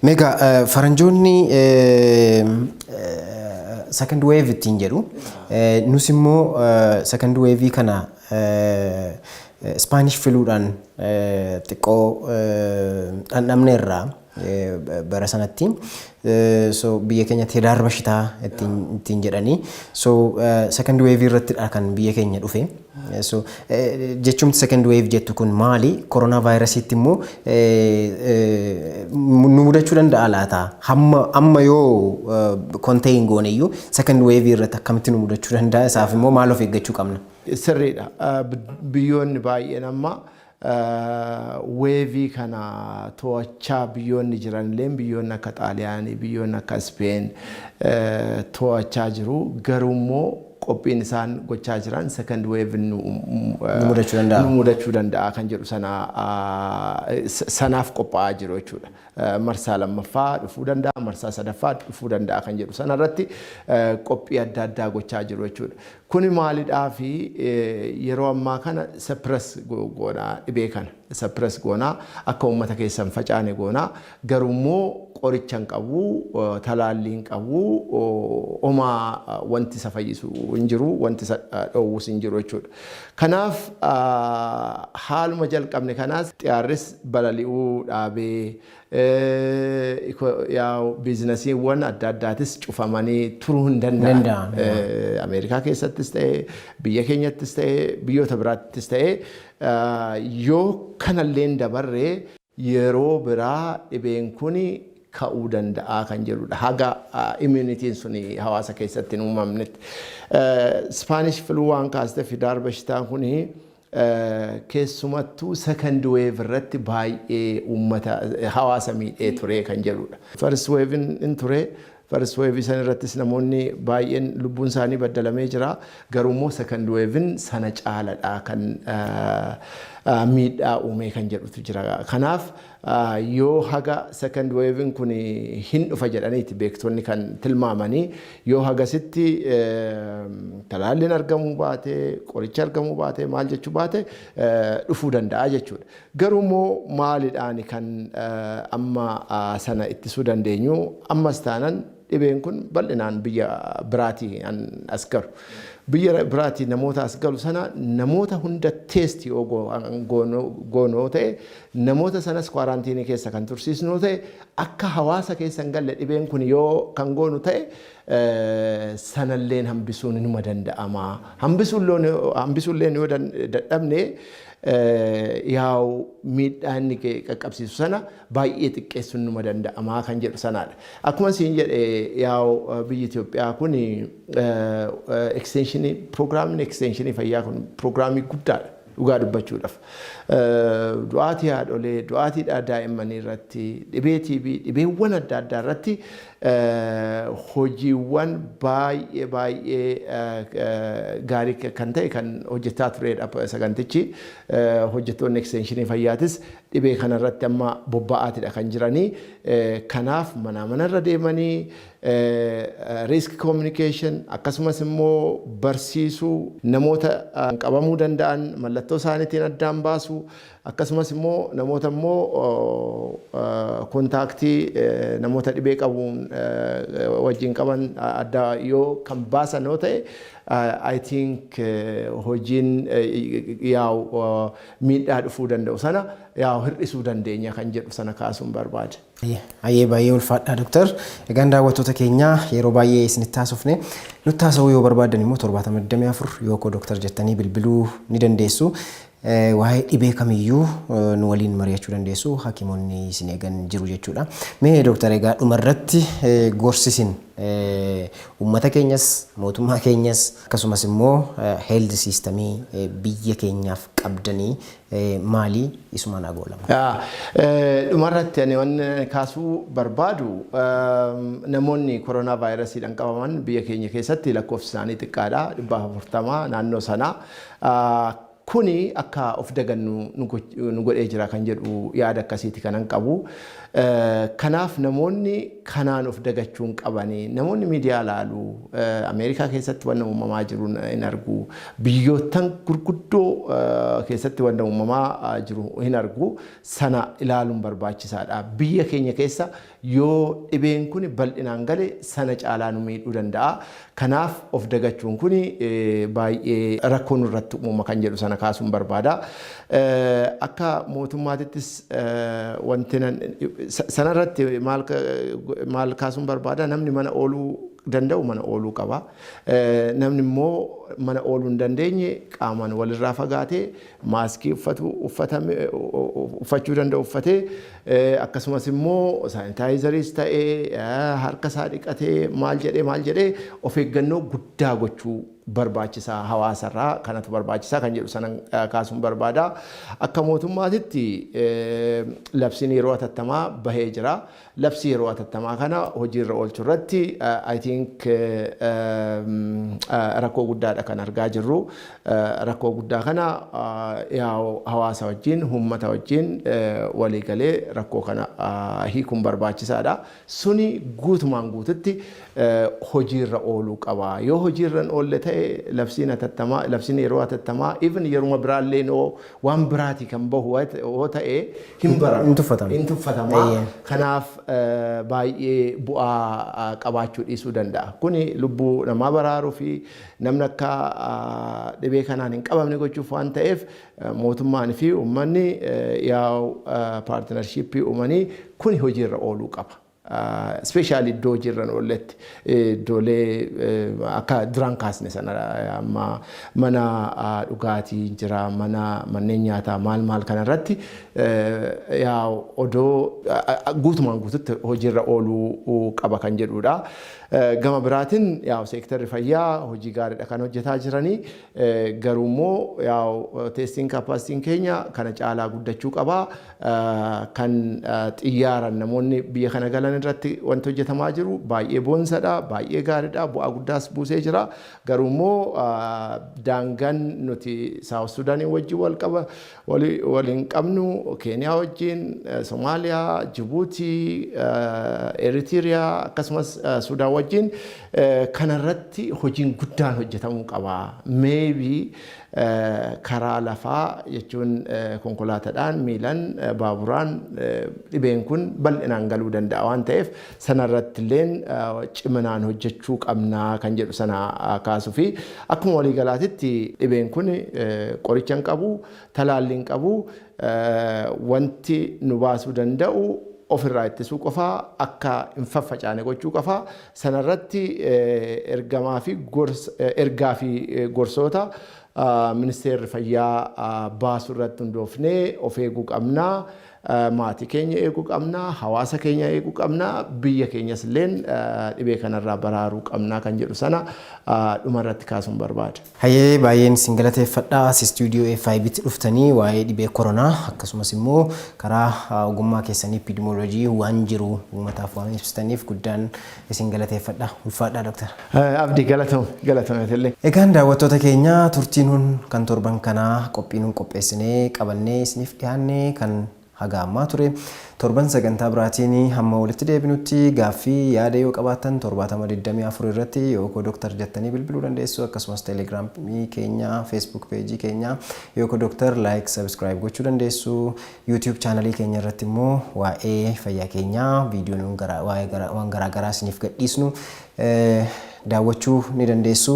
Meegaa faranjoonni second wave ittiin jedhu, nus immoo second wave kana Spanish fluudhaan xiqqoo dhandhamneerra bara sanatti. So biyya keenyatti ህዳር በሽታ ittiin jedhanii. So second wave irrattidha kan biyya keenya dhufe. So jechumti second wave jettu kun maali? Koronaa vaayirasiitti immoo nu mudachuu danda'a laata? Hamma amma yoo contain goone iyyuu second wave irratti akkamitti nu mudachuu danda'a? Isaaf immoo maal of eeggachuu qabna? Sirriidha. Biyyoonni baay'een amma wave kana to'achaa biyyoonni jiran illee, biyyoonni akka Xaaliyaanii, biyyoonni akka Speen to'achaa jiru. Garuu immoo qophiin isaan gochaa jiran second wave nu mudachuu danda'a. Nu mudachuu danda'a kan jedhu sana sanaaf qophaa'aa jiru jechuudha. Marsaa lammaffaa dhufuu danda'a, marsaa sadaffaa dhufuu danda'a kan jedhu sana irratti qophii adda addaa gochaa jiru jechuudha. Kuni maalidhaa fi yeroo ammaa kana suppress goonaa, dhibee kana suppress goonaa, akka uummata keessa hin facaane goonaa, garuu immoo qoricha hin qabu, talaallii hin qabu, homaa wanti isa fayyisu hin jiru, wanti isa dhoowwus hin jiru jechuudha. Kanaaf haaluma jalqabne kanaas xiyyaarris balali'uu dhaabee, businessiiwwan adda addaatis cufamanii turuu hin danda'an. Ameerikaa keessattis ta'ee, biyya keenyattis ta'ee, biyyoota biraattis ta'ee, yoo kanallee dabarree yeroo biraa dhibeen kuni ka'uu danda'a kan jedhudha. Haga immunityn sun hawaasa keessatti hin uumamnetti. Spanish flu waan kaaste, ህዳር በሽታ kuni keessumattuu second wave irratti baay'ee uummata hawaasa miidhee ture kan jedhudha. First wave in ture. First wave san irrattis namoonni baay'een lubbuun isaanii baddalamee jira. Garuu immoo second wave sana caaladha kan miidhaa uumee kan jedhutu jira. Kanaaf yoo haga second wave kun hin dhufa jedhaniiti beektonni kan tilmaamanii, yoo hagasitti talaalliin argamuu baate, qorichi argamuu baate, maal jechuu baate, dhufuu danda'a jechuudha. Garuu immoo maalidhaan kan amma sana ittisuu dandeenyu? Ammas taanan dhibeen kun bal'inaan biyya biraatii as galu. Biyya biraatii namoota as galu sana namoota hunda test yoo goonoo ta'e, namoota sanas quarantine keessa kan tursiisnu ta'e, akka hawaasa keessa hin galle dhibeen kun yoo kan goonu ta'e, sanalleen hambisuun numa danda'ama. Hambisuulleen yoo dadhabne, yaa'u miidhaa inni qaqqabsiisu sana baay'ee xiqqeessuun numa danda'amaa kan jedhu sanaadha. Akkuma siin jedhe, yaa'u biyyi Itoophiyaa kun extension programmiin extension fayyaa kun programmii guddaadha. Dhugaa dubbachuudhaaf. Du'aatii haadholee, du'aatii daa'immanii irratti, dhibee TB, dhibeewwan adda addaa irratti hojiiwwan baay'ee baay'ee gaarii kan ta'e kan hojjetaa turedha sagantichi. Hojjettoonni extension fayyaatis dhibee kanarratti amma bobba'aatidha kan jiranii. Kanaaf manaa manarra deemanii risk communication, akkasumas immoo barsiisuu, namoota qabamuu danda'an mallattoo isaaniitiin addaan baasuu, akkasumas immoo namoota immoo contact namoota dhibee qabuun wajjin qaban adda yoo kan baasan yoo ta'e, I think hojiin yaa'u miidhaa dhufuu danda'u sana yaa'u hir'isuu dandeenya kan jedhu sana kaasuun barbaade. Hayyee, baay'ee ulfaadha, Dooktar. Egaan daawwattoota keenyaa, yeroo baay'ee isinitti haasofne. Nutti haasa'uu yoo barbaadan immoo 7024 yoo Dooktar jettanii bilbiluu ni dandeessu. Waa'ee dhibee kamiyyuu nu waliin mari'achuu dandeessu, hakimoonni isin eegan jiru jechuudha. Mee Dooktar, egaa dhumarratti gorsi isin uummata keenyas, mootummaa keenyas, akkasumas immoo health systemii biyya keenyaaf qabdanii maali? Isumaan agoolama. Dhumarratti ani waan kaasuu barbaadu, namoonni koronaa vaayirasiidhaan qabaman biyya keenya keessatti lakkoofsi isaanii xiqqaadha, 440 naannoo sanaa. Kuni akka of dagannu nu godhee jira kan jedhu yaada akkasiiti kanan qabu. Kanaaf namoonni kanaan of dagachuu hin qabani. Namoonni miidiyaa laalu, Ameerikaa keessatti wanna uumamaa jiru hin argu. Biyyoottan gurguddoo keessatti wanna uumamaa jiru hin argu. Sana ilaaluun barbaachisaadha. Biyya keenya keessa yoo dhibeen kun bal'inaan gale, sana caalaa nu miidhuu danda'a. Kanaaf of dagachuun kun baay'ee rakkoo nurratti uumama kan jedhu sana kaasuun barbaada. Akka mootummaatittis wanti sanarratti maal kaasuun barbaada? Namni mana ooluu danda'u mana ooluu qaba. Namni immoo mana ooluu hin dandeenye qaamaan walirraa fagaatee, maaskii uffatu uffachuu danda'u uffatee, akkasumas immoo sanitizeriis ta'ee, harka isaa dhiqatee, maal jedhee maal jedhee, of eeggannoo guddaa gochuu barbaachisaa, hawaasarraa kanatu barbaachisaa kan jedhu sana kaasuun barbaada. Akka mootummaatitti labsiin yeroo atattamaa bahee jira. Labsii yeroo atattamaa kana hojiirra oolchuu irratti I think rakkoo guddaadha kan argaa jirru. Rakkoo guddaa kana hawaasa wajjin, uummata wajjin waliigalee rakkoo kana hiikuun barbaachisaadha. Suni guutumaan guututti hojiirra ooluu qaba. Yoo hojiirra hin oolle ta'e, labsiin atattamaa, labsiin yeroo atattamaa, even yeruma biraallee waan biraatii kan bahu yoo ta'e, hin baramu. Hin tuffatama. Hin tuffatama. Kanaaf baay'ee bu'aa qabaachuu dhiisuu danda'a. Kuni lubbuu namaa baraaruu fi namni akka dhibee kanaan hin qabamne gochuuf waan ta'eef, mootummaan fi uummanni yaa'u partnershipii uumanii kuni hojiirra ooluu qaba. Especially iddoo hojiirra hin oolletti, iddoolee akka duraan kaasne sana, amma mana dhugaatii jira, mana manneen nyaataa, maal maal kanarratti yaa odoo guutumaan guututti hojiirra ooluu qaba kan jedhudha. Gama biraatiin yaa seektarri fayyaa hojii gaariidha kan hojjetaa jiranii, garuu immoo yaa testing capacityn keenya kana caalaa guddachuu qaba. Kan xiyyaaran namoonni biyya kana galan irratti wanti hojjetamaa jiru baay'ee boonsadha, baay'ee gaariidha, bu'aa guddaas buusee jira. Garuu immoo daangaan nuti South Sudaanii wajjin wal qaba waliin qabnu, Keeniyaa wajjin, Somaaliyaa, Jibuutii, Eritiriyaa, akkasumas Sudaan wajjin kanarratti hojiin guddaan hojjetamuu qaba. Maybe karaa lafaa jechuun konkolaataadhaan, miilan, baaburaan dhibeen kun bal'inaan galuu danda'a waan ta'eef, sanarratti illeen ciminaan hojjechuu qabnaa kan jedhu sana kaasuu fi akkuma waliigalaatitti dhibeen kun qoricha hin qabu, talaallii hin qabu, wanti nu baasuu danda'u ofirraa ittisuu qofaa, akka hin faffacaane gochuu qofaa. Sanarratti ergamaa fi ergaa fi gorsoota ministeerri fayyaa baasu irratti hundoofnee of eeguu qabnaa. Maatii keenya eeguu qabnaa, hawaasa keenya eeguu qabnaa, biyya keenyas illeen dhibee kanarraa baraaruu qabnaa kan jedhu sana dhumarratti kaasuun barbaada. Hayyee, baay'een isin galateeffadha. As istuudiyoo FIBtti dhuftanii waa'ee dhibee koronaa, akkasumas immoo karaa ogummaa keessanii epidemiology waan jiru uummataaf waan ibsitaniif guddaan isin galateeffadha. Ulfaadhaa, Dooktar. Abdii, galatoom, galatoom illee. Egaan daawwattoota keenya, turtiin hun kan torban kanaa qophii nun qopheessinee qabannee isiniif dhiyaanne kan haga ammaa ture. Torban sagantaa biraatiin hamma walitti deebinutti, gaaffii yaada yoo qabaattan 7024 irratti Yookoo Dooktar jettanii bilbiluu dandeessu. Akkasumas Telegramii keenya, Facebook pageii keenya Yookoo Dooktar like, subscribe gochuu dandeessu. YouTube channelii keenya irratti immoo waa'ee fayyaa keenyaa viidiyoon waan garaagaraa isiniif gadhiisnu daawwachuu ni dandeessu.